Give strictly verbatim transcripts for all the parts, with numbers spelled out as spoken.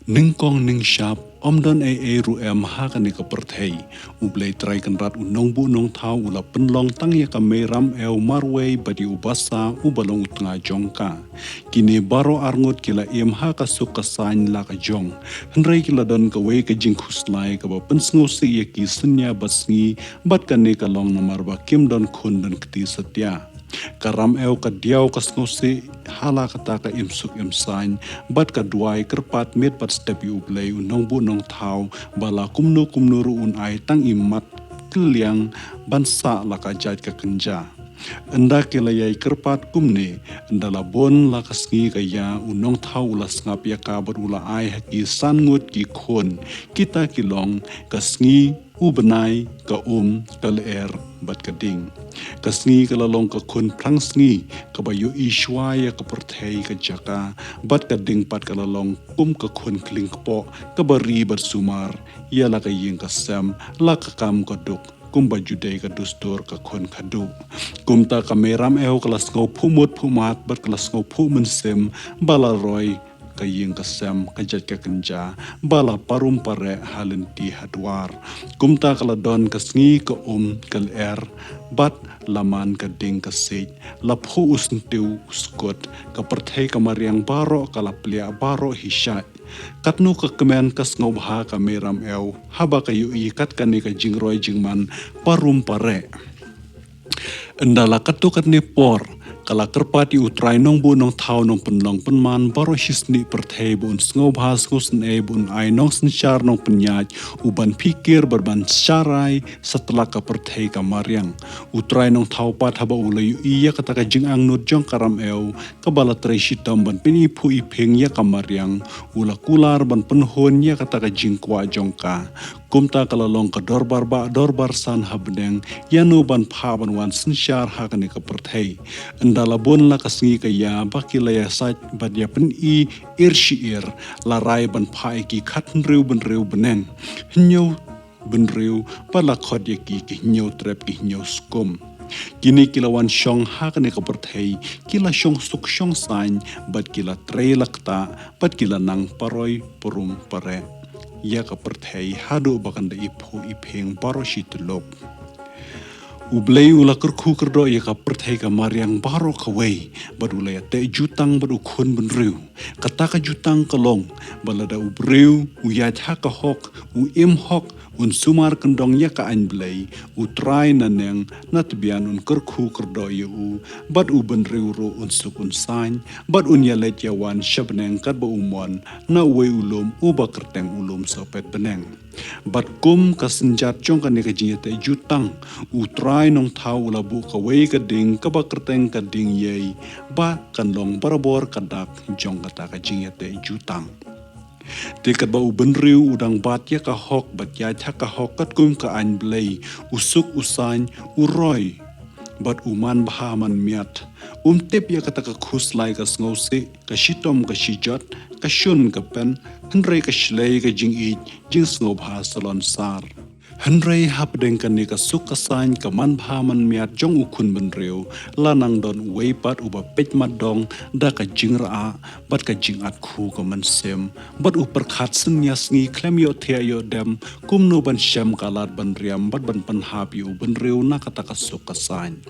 Nyngkong nyngshap, ym don ei ei ruh em ha kane ka pyrthei. U Blei Trai Kynrad u Nongbuh Nongthaw u la pynlong tang ïa ka Mei Ramew marwei bad ïa u basa uba long u tnga jong ka. Kine baroh arngut ki la im ha ka suk ka saiñ la ka jong. Hynrei ki la don kawei ka jingkhuslai kaba pynsngewsih ïa ki synñia bad sngi, bad kane ka long namar ba kim don khun don kti satia. Ka Ramew ka diaw ka sngewsih ha la kata ka im suk im saiñ, bad ka duwai kyrpad miet bad step ïa u Blei u Nongbuh Nongthaw, ba la kumno kumno ruh un ai tang i mat kylliang ban sah la ka jait ka kynja. Ynda ki la ïai kyrpad kumne, ynda la bun la ka sngi ka ïa, u Nongthaw u la sngap ïa ka bad u la ai ha ki san ngut ki khun, kita ki long ka sngi, u bnai, ka um, ka lyer, bad ka ding. Ka sngi ka la long ka khun phlang sngi, kaba ïohi shuwa ïa ka pyrthei ka jaka, bad ka ding pat ka la long kum ka khun khlieng kpoh, kaba ri bad sumar ïa la ka ïing ka sem, la ka kam ka duk, kumba ju dei ka dustur ka khun khadduh. Kumta ka Mei Ramew ka la sngewphuh mut phuh mat bad ka la sngewphuh mynsiem, ba la roi ka ïing ka sem ka jait ka kynja, ba la parum pareh ha lynti ha dwar. Kumta ka la don ka sngi ka um ka lyer, bad la man ka ding ka siej, la phuh u syntiew u skut, ka pyrthei ka mariang baroh ka la pliah baroh hi shait. Katno ka kmen ka sngewbha ka Mei Ramew, haba ka ïohi kat kane ka jingroi jingman parum pareh. Ynda la katto katne por, ka la kyrpad ïa u Trai Nongbuh Nongthaw Nongpynlong Pynman baroh shisngi pyrthei ba un sngewbha sngewsynei ba un ai nongsynshar nongpynïaid, u ban phikir bad ban sharai satlak ka pyrthei ka mariang. U Trai Nongthaw pat haba u la ïohi ïa kata ka jingangnud jong ka Ramew, kaba la trei shitom ban pyniphuh iphieng ïa ka mariang, u la kular ban pynhun ïa kata ka jingkwah jong ka. Kumta ka la long ka dorbar bah dorbar san ha bneng, ïano ban phah ban wan synshar ha kane ka pyrthei. Ynda la bun la ka sngi ka ïa, ba ki la ïa sait bad ïa pyni ir shi ir, la rai ban phah ïa ki khathynriew bynriew bneng. Hynñiew bynriew, bad la khot ïa ki ki hynñiew trep ki hynñiew skum. Kine ki la wan shong ha kane ka pyrthei, ki la shong suk shong saiñ, bad ki la trei la kta, bad ki la nang paroi parum pareh ïa ka pyrthei haduh ba kan da iphuh iphieng baroh shi tyllup. U Blei u la kyrkhu kyrdoh ïa ka pyrthei ka mariang baroh kawei, bad u la ïateh jutang bad u khun bynriew. Kata ka jutang ka long, ba lada u briew u ïaid ha ka hok, u im hok, un sumar kyndong ïa ka aiñ Blei, u Trai naneng na tbian un kyrkhu kyrdoh ïa u, bad u bynriew ruh un suk un saiñ, bad un ïaleit ïawan sha bneng katba u mon, na uwei u lum uba kyrteng u lum sohpet bneng. Bad kum ka synjat jong kane ka jingïateh jutang, u Trai Nongthaw u la buh kawei ka ding kaba kyrteng ka ding ïei, ba kan long barabor ka dak jong kata ka jingïateh jutang. Te katba u bynriew u dang bat ïa ka hok bad ïaid ha ka hok katkum ka aiñ Blei, u suk u saiñ, u roi, bad u man bha man miat. Um tip ïa kata ka khuslai ka sngewsih, ka shitom ka shijot, ka shun ka pen, hynrei ka shlei ka jingïeit, jingsngewbha salonsar. Hynrei hapdeng kane ka suk ka saiñ ka man bha man miat jong u khun bynriew, la nang don uwei pat uba peit mat dong da ka jingrah bad ka jingat khu ka mynsiem, bad u pyrkhat synñia sngi khlem ïohthiah ïoh dem, kumno ban shem ka lad ban riam bad ban pynhap ïa u bynriew na kata ka suk ka saiñ.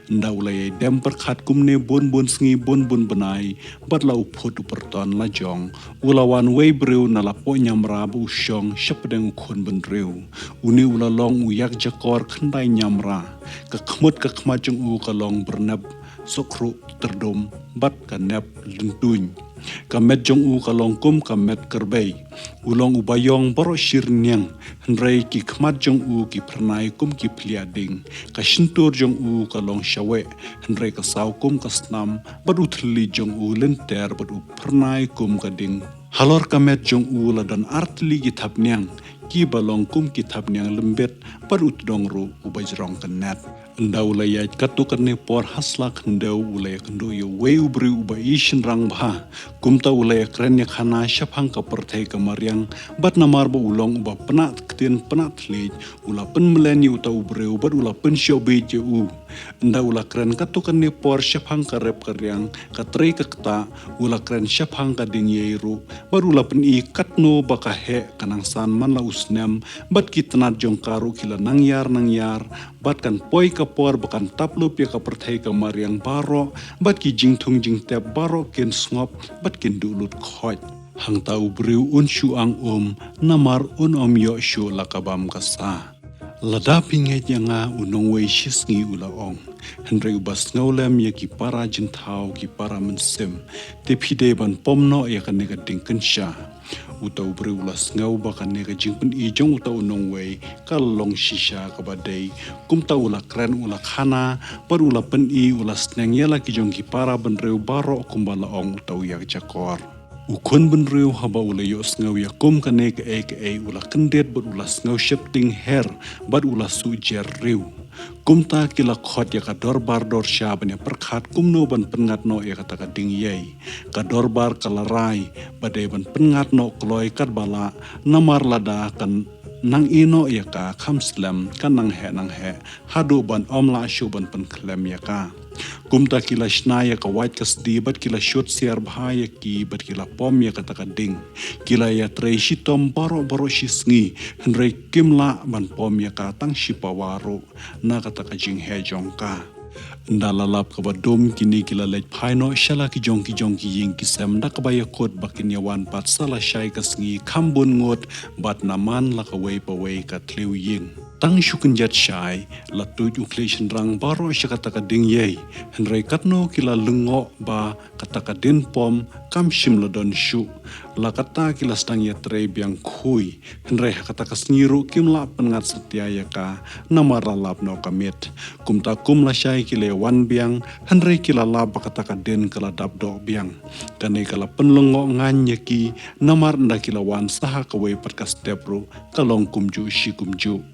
Ynda u la ïai dem pyrkhat kumne bun bun sngi bun bun bnai, bad la u phut u pyrton la jong, u la wan uwei briew na la poh Niamra ba u shong shapdeng u khun bynriew. Une u la long u ïakjakor khyndai Niamra. Ka khmut ka khmat jong u ka long byrnep sohkhruh tyrdum, bad ka nep lyntuiñ. Ka met jong u ka long kum ka met kyrbei. U long uba ïong baroh shi rynïeng, hynrei ki khmat jong u ki phyrnai kum ki phliah ding. Ka shyntur jong u ka long shaweh, hynrei ka saw kum ka snam, bad u thylli jong u lynter bad u phyrnai kum ka ding. Halor ka met jong u la don ar tylli ki thapniang, kiba long kum ki thapniang lymbit, bad u tdong ruh uba jrong kynnet. Ynda u la ïaid katto katne por ha sla khyndew u la ïakynduh ïa uwei u briew uba i shynrang bha. Kumta u la ïakren ïakhana shaphang ka pyrthei ka mariang, bad namar ba u long uba pynah ktien pynah thylliej, u la pynmlien ïa uta u briew bad u la pynshong bieit ïa u. Ynda u la kren katto katne por shaphang ka rep ka riang, ka trei ka ktah, u la kren shaphang ka ding ïai ruh, bad u la pyni katno ba ka heh ka nang san man la u snem, bad ki tnat jong ka ruh ki la nang ïar nang ïar, bad kan poi ka por ba kan tap lup ïa ka pyrthei ka mariang baroh, bad ki jingthung jingtep baroh kin sngop, bad kin duh lut khoit. Hangta u briew un shu ang um, namar un ym ïoh shuh la ka bam ka sa. Lada phi ngeit ïa nga, u nongwei shi sngi u la ong. Hynrei uba sngewlem ïa ki para jingthaw, ki para mynsiem, te phi dei ban pom noh ïa kane ka ding kynsha. Uta u briew u la sngew ba kane ka jingpyni jong uta u nongwei ka la long shisha kaba dei. Kumta u la kren u la khana, bad u la pyni u la sneng ïa la ki jong ki para bynriew baroh kumba la ong uta u ïakjakor. U khun bynriew haba u la ïohsngew ïa kum kane kaei kaei u la kyndit bad u la sngew sheptieng her bad u la suh jer riew. Kumta ki la khot ïa ka dorbar dorsha ban ïa pyrkhat kumno ban pynngat noh ïa kata ka ding ïei. Ka dorbar ka la rai ba dei ban pynngat noh kloi katba lah, namar lada kan nang ïeh noh ïa ka kham slem, kan nang heh nang heh haduh ban ym lah shuh ban pynkhlem ïa ka. Kumta ki la shna ïa ka wait ka sdi bad ki la shut siar bha ïa ki bad ki la pom ïa kata ka ding. Ki la ïatrei shitom baroh baroh shi sngi, hynrei kim lah ban pom ïa ka tang shi pawa ruh na kata ka jingheh jong ka. Ynda la lap kaba dum kine ki la leit phai noh sha la ki jong ki jong ki ïing ki sem da kaba ïakut ba kin ïa wan pat sa lashai ka sngi kham bun ngut bad namar la kawei pa wei ka thliew ïing. Tang shu kynjat shai la tuid u khlieh shynrang baroh sha kata ka ding ïei, hynrei katno ki la lyngngoh ba kata ka dien pom kam shym la don shuh. La katta ki la sdang ïatrei biang khuid, hynrei ha kata ka sngi ruh kim lah pynngat satia ïa ka, namar la lap noh ka miet. Kumta kum lashai ki la wan biang, hynrei ki la lap ba kata ka dien ka la dap doh biang. Kane ka la pynlyngngoh ngan ïa ki, namar ynda ki la wan sa ha kawei pat ka step ruh ka long kumjuh shi kumjuh.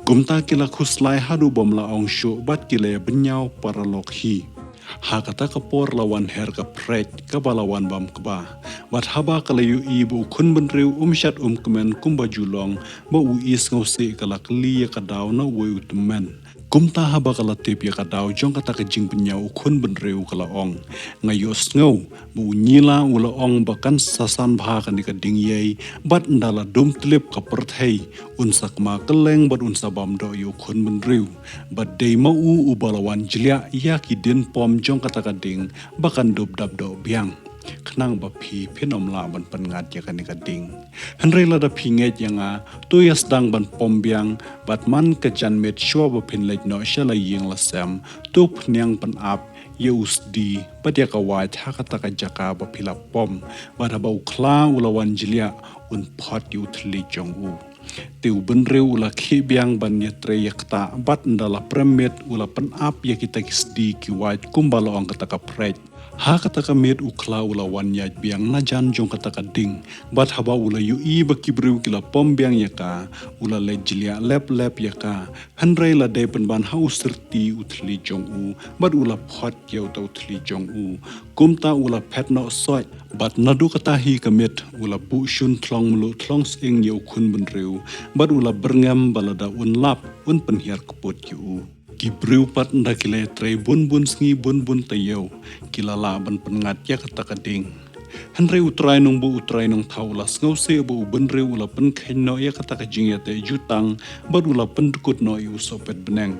Kumta ki la khuslai haduh bym lah ong shuh bad ki la ïa bynñiaw paralok hi. Ha kata ka por la wan her ka phreit kaba la wan bam kba. Bad haba ka la ïohi ba u khun bynriew um shad um kmen kumba ju long, ba u i sngewsih ka la kylli ïa ka daw na uwei u tymmen. Kumta haba ka la tip ïa ka daw jong kata ka jingbynñiaw u khun bynriew ka la ong, nga ïohsngew ba u Nyila u la ong ba kan sa san bha kane ka ding ïei, bad ynda la dum tlip ka pyrthei, un sa kma kylleng bad un sa bam doh ïa u khun bynriew. Bad dei ma u uba la wan jliah ïa ki dien pom jong kata ka ding ba kan dup dap doh biang. Khnang ba phi phin ym lah ban pynngat ïa kane ka ding. Hynrei lada phi ngeit ïa nga, to ïa sdang ban pom biang, bad man ka janmiet shuwa ba phin leit noh sha la ïing la sem, to pynïang pynap ïa u sdi bad ïa ka wait ha kata ka jaka ba phi la pom, bad haba u khla u la wan jliah, un phot ïa u thylliej jong u. Te u bynriew u la khih biang ban ïatrei ïa kata, bad ynda la prem miet u la pynap ïa kita ki sdi ki wait kumba la ong kata ka phreit. Ha kata ka miet u khla u la wan ïaid biang na jan jong kata ka ding. Bad haba u la ïohi ba ki briew ki la pom biang ïa ka, u la leit jliah lep lep ïa ka. Hynrei la dei pynban ha u syrti u thylliej jong u, bad u la phot ïa uta u thylliej jong u. Kumta u la phet noh soit, bad naduh kata hi ka miet u la buh shun thlong mluh thlong sying ïa u khun bynriew, bad u la byrngem ba lada un lap un pynhiar kput ïa u. Ki briew pat ynda ki la ïatrei bun bun sngi bun bun taïew, ki la lah ban pynngat ïa kata ka ding. Hynrei u trai nongbuh u trai nongthaw u la sngewsih ba u bynriew u la pynkheiñ noh ïa kata ka jingïateh jutang, bad u la pyndkut noh ïa u sohpet bneng.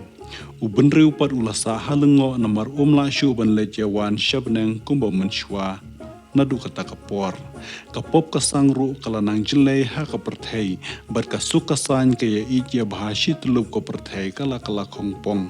U bynriew pat u la sah ha lyngngoh namar um lah shuh ban leit ïa wan sha bneng kumba mynshuwa. Naduh kata ka por, ka pop ka sang ruh ka la nang jyllei ha ka pyrthei, bad ka suk ka saiñ ka ïa ïeit ïa bha shi tyllup ka pyrthei ka la kylla khongpong.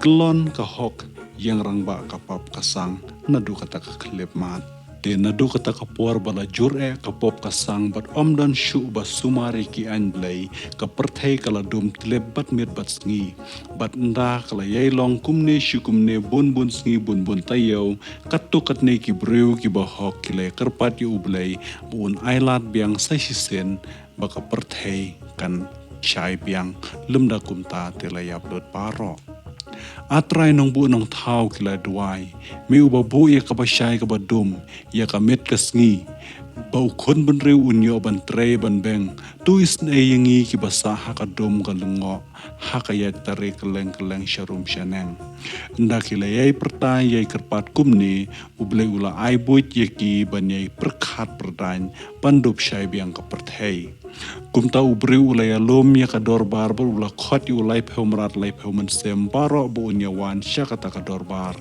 Kyllon ka hok, ïeng rangbah ka pop ka sang, naduh kata ka khyllipmat. Te naduh kata ka por ba la jur eh ka pop ka sang bad ym don shuh ba sumar ïa ki aiñ Blei, ka pyrthei ka la dum tlip bad miet bad sngi. Bad ynda ka la ïai long kumne shi kumne bun bun sngi bun bun taïew, katto katne ki briew kiba hok ki la ïa kyrpad ïa U Blei ba un ailad biang sa shisien ba ka pyrthei kan shai biang, lymda kumta te la ïap lut baroh. A Trai nongbuh nongthaw, ki la duwai, me uba buh ïa kaba shai kaba dum, ïa ka miet ka sngi, Ba u khun bynriew un ïoh ban trei ban beng, to isynei ïa ngi kiba sah ha ka dum ka lyngngoh, ha ka ïaid tari kylleng kylleng sharum shaneng. Ynda ki la ïai pyrta ïai kyrpad kumne, U Blei u la ai buit ïa ki ban ïai pyrkhat pyrdaiñ, ban dup shai biang ka pyrthei. Kumta u briew u la ïalum ïa ka dorbar bad u la khot ïa u laiphew mrad laiphew mynsiem baroh ba un ïa wan sha kata ka dorbar.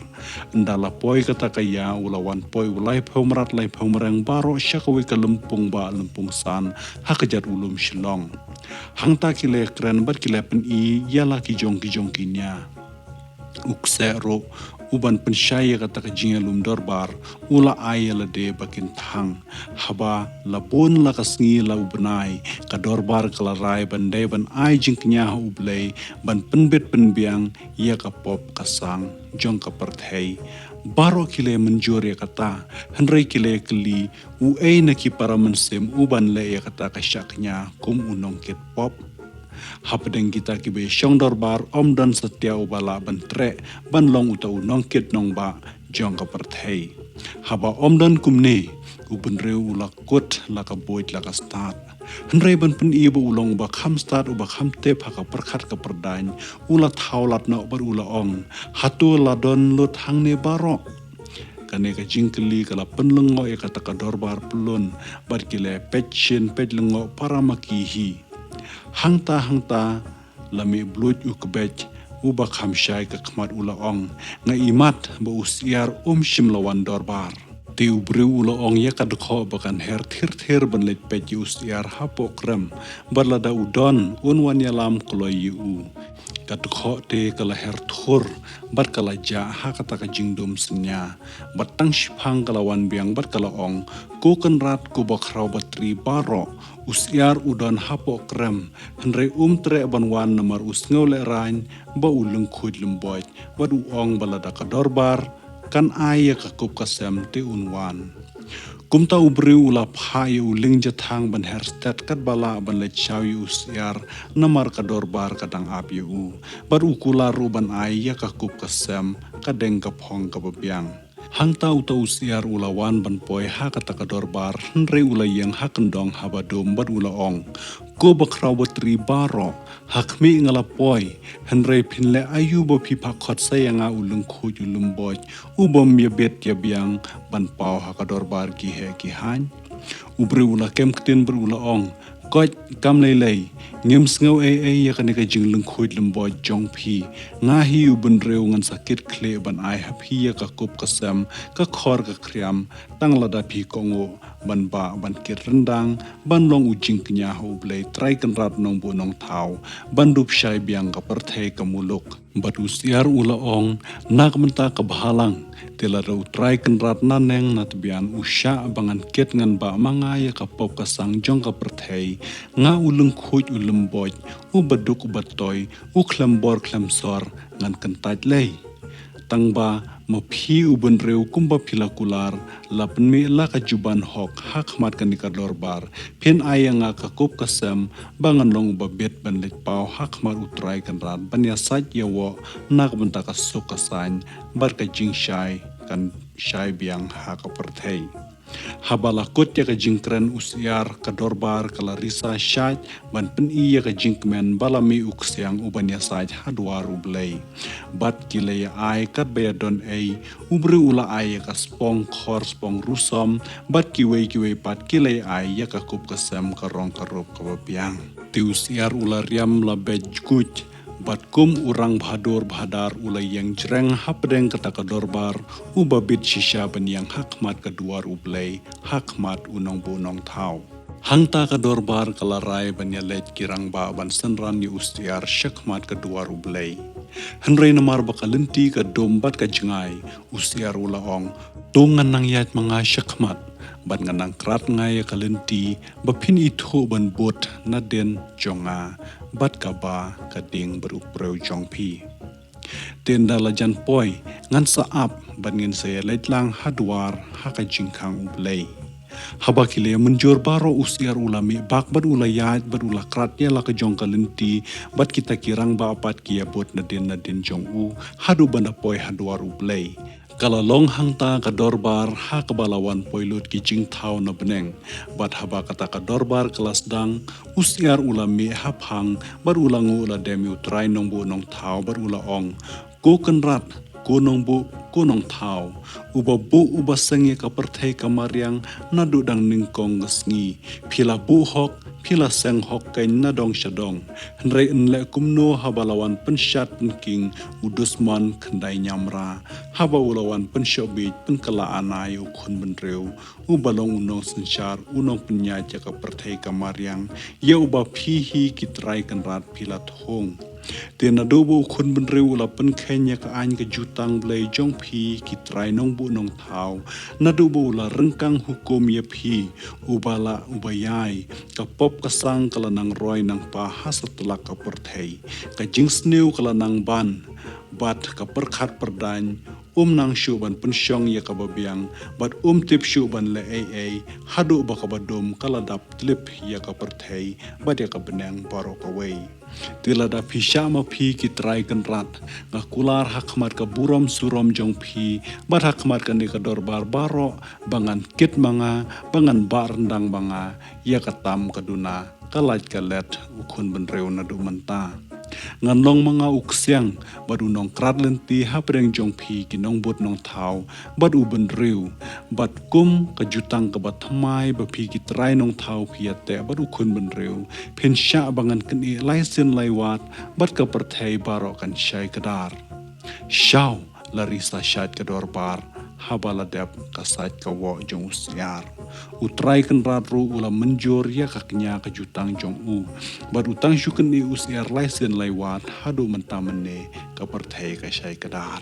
Ynda la poi kata ka ïa u la wan poi u laiphew mrad laiphew mreng baroh sha kawei ka lympung ba lympung san ha ka jait u lum Shillong. Hangta ki la kren bad ki la pyni ïa la ki jong ki jong ki nia. U kseh ruh u ban pynshai ïa kata ka jingïalum dorbar u la ai ïa lade ba kin thang. Haba la bun la ka sngi la u bnai, ka dorbar ka la rai ban dei ban ai jingkñia ha U Blei ban pynbit pynbiang ïa ka pop ka sang jong ka pyrthei. Baroh ki la mynjur ïa kata, hynrei ki la kylli, uei na ki para mynsiem u ban leh ïa kata ka shah kñia kum u nongkit pop? Hapdeng kita kiba ïashong dorbar ym don satia uba lah ban treh ban long uta u nongkit nongbah jong ka pyrthei. Haba ym don kumne, u bynriew u la kut la ka buit la ka stad. Hynrei ban pyni ba u long uba kham stad uba kham tip ha ka pyrkhat ka pyrdaiñ, u la thaw lad noh bad u la ong, hato la don lut hangne baroh? Kane ka jingkylli ka la pynlyngngoh ïa kata ka dorbar pyllun bad ki la peit shin peit lyngngoh para ma ki hi. Hangta hangta la mih bluit u kbeit uba kham shai ka khmat u la ong, nga imat ba u Syiar um shym la wan dorbar. Te u briew u la ong ïa ka dkhoh ba kan her thir thir ban leit peit ïa u Syiar hapoh krem, bad lada u don un wan ïalam kloi ïa u. Ka dkhoh te ka la her thur bad ka la jah ha kata ka jingdum synñia. Bad tang shiphang ka la wan biang bad ka la ong, ko Kynrad ko Bakhraw Batri baroh, u Syiar u don hapoh krem, hynrei um treh ban wan namar u sngew lehraiñ ba u lyngkhuid lymboit, bad u ong ba lada ka dorbar kan ai ïa ka kup ka sem te un wan. Kumta u briew u la phah ïa u lyngjathang ban her stet katba lah ban leit shaw ïa u Syiar, namar ka dorbar ka dang ap ïa u. Bad u kular ruh ban ai ïa ka kup ka sem, ka deng ka phong kaba biang. Hangta uta u Syiar u la wan ban poi ha kata ka dorbar, hynrei u la ïeng ha kyndong haba dum bad u la ong, ko Bakhraw Batri baroh, ha khmih nga la poi, hynrei phin leh aïu ba phi phah khot sa ïa nga u lyngkhuid u lymboit, u bym ïabit ïabiang ban paw ha ka dorbar ki heh ki haiñ? U briew u la kem ktien bad u la ong, koit, kam lei lei, ngim sngew ei ei ïa kane ka jinglyngkhuid lymboit jong phi. Nga hi u bynriew ngan sa kit khlieh ban ai ha phi ïa ka kup ka sem, ka khor ka khriam, tang lada phi kohnguh ban bah ban kit ryndang, ban long u jingkñia ha U Blei Trai Kynrad Nongbuh Nongthaw, ban dup shai biang ka pyrthei ka muluk. Bad u Syiar u la ong, na ka bynta ka bhalang, te lada U Trai Kynrad naneng na tbian u shah ba ngan kit ngan bah ma nga ïa ka pop ka sang jong ka pyrthei, nga u lyngkhuid u lymboit, u baduk u batoi, u khlem bor khlem sor, ngan kyntait lei. Tang ba ma phi u bynriew kumba phi la kular, la pynmih la ka juban hok ha khmat kane ka dorbar, phin ai ïa nga ka kup ka sem, ba ngan long uba bit ban leit paw ha khmat U Trai Kynrad ban ïasaid ïawoh na ka bynta ka suk ka saiñ bad ka jingshai kan shai biang ha ka pyrthei. Haba la kut ïa ka jingkren u Syiar, ka dorbar ka la risa shait ban pyni ïa ka jingkmen ba la mih u ksiang u ban ïasaid ha duar U Blei. Bad ki la ïa ai katba ïadon ei, u briew u la ai ïa ka spong khor spong rusom, bad kiwei kiwei pat ki la ïa ai ïa ka kup ka sem ka rong ka rup kaba biang. Te u Syiar u la riam la beit jkuit, bad kum u rangbhadur bhadar u la ïeng jreng hapdeng kata ka dorbar, uba bit shisha ban ïeng ha khmat ka duar U Blei, ha khmat U Nongbuh Nongthaw. Hangta ka dorbar ka la rai ban ïaleit ki rangbah ban synran ïa u Syiar sha khmat ka duar U Blei. Hynrei namar ba ka lynti ka dum bad ka jngai, u Syiar u la ong, to ngan nang ïaid ma nga sha khmat, bad ngan nang krat nga ïa ka lynti, ba phin ithuh ban bud nadien jong nga, bad kaba ka ding bad u briew jong phi. Te ynda la jan poi, ngan sa ap, bad ngin sa ïaleit lang ha duar, ha ka jingkhang U Blei. Haba ki la mynjur baroh u Syiar u la mih bak bad u la ïaid bad u la krat ïa la ka jong ka lynti, bad kita ki rangbah pat ki ïa bud nadien nadien jong u, haduh ban da poi ha duar U Blei. Ka la long hangta ka dorbar ha kaba la wan poi lut ki jingthaw na bneng. Bad haba kata ka dorbar ka la sdang, u syiar u la mih ha phang, bad u la nguh la dem ïa u trai nongbuh nongthaw, bad u la ong, Ko Kynrad, ko nongbuh, ko nongthaw, uba buh uba seng ïa ka pyrthei ka mariang naduh dang nyngkong ka sngi, phi la buh hok, phi la seng hok keiñ na dong sha dong. Hynrei yn leh kumno haba la wan pynshad pynking u dusmon khyndai ñiamra, haba u la wan pynshoh bieit pynkylla ana ïa u khun bynriew, uba long u nongsynshar, u nongpynïaid ïa ka pyrthei ka mariang, ïa uba phi hi ki trai kynrad phi la thung. Te naduh ba u khun bynriew u la pynkheiñ ïa ka aiñ ka jutang Blei jong phi ki trai nongbuh nongthaw, naduh ba u la ryngkang hukum ïa phi, uba la uba ïai, ka pop ka sang ka la nang roi nang pa ha satlak ka pyrthei. Ka jingsniew ka la nang ban, bad ka pyrkhat pyrdaiñ, um nang shuh ban pynshong ïa kaba biang, bad um tip shuh ban leh ei ei, haduh ba kaba dum ka la dap tlip ïa ka pyrthei, bad ïa ka bneng baroh kawei. Te lada phi shah ma phi ki trai kynrad, nga kular ha khmat ka burom surom jong phi, bad ha khmat kane ka dorbar baroh, ba ngan kit ma nga, ba ngan bah ryndang ma nga, ïa ka tam ka duna, ka lait ka let, u khun bynriew naduh mynta. Ngan long ma nga u ksiang, bad u nongkrat lynti hapdeng jong phi ki nongbud nongthaw, bad u bynriew, bad kum ka jutang kaba thymmai ba phi ki trai nongthaw phi ïa teh bad u khun bynriew, phin shah ba ngan kynih lai sien lai wat, bad ka pyrthei baroh kan shai kdar. Shaw, la ri sa shait ka dorbar, haba la dep ka sait ka woh jong u syiar. U trai kynrad ruh u la mynjur ïa ka kñia ka jutang jong u. Bad u tang shu kynih u syiar lai sien lai wat, haduh mynta mynne ka pyrthei ka shai kdar.